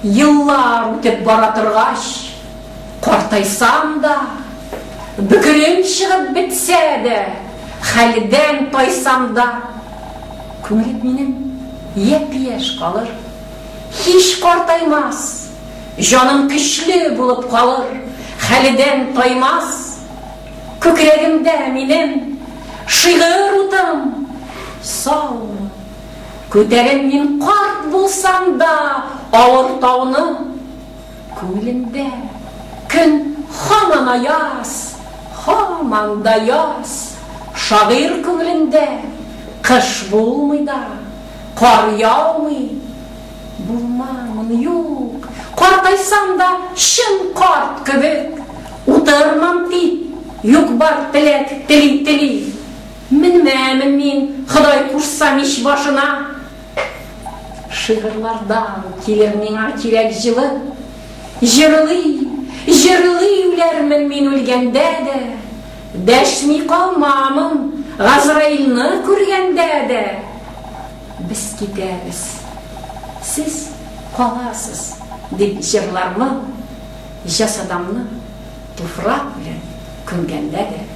Еллар үтеп бара торгач, картайсам да, бөкерем чыгып бетсә дә, хәлдән тайсам да, күңелем минем япь-яшь калыр, һич картаймас, җаным көчле булып калыр, хәлдән таймас. Күкрәгемдә минем шигырь утым, саумы? Күтәрем мин карт булсам да авыр тауны. Күңелемдә көн һаман аяз, һаман да яз. Шагыйрь күңелендә кыш булмый да, кар яумый. Булмамын, юк, картайсам да чын карт кебек, утырмам дип, юк-бар теләк тели-тели. Менмәмен мин, Ходай кушса, мич башына. Шигырьләрдән килер миңа кирәк җылы. Җырлый, җырлый үләрмен мин үлгәндә дә. Дәшми калмамын Газраилны күргәндә дә. Без китәбез, сез каласыз, дип җырлармын, җасадамны туфрак белән күмгәндә дә.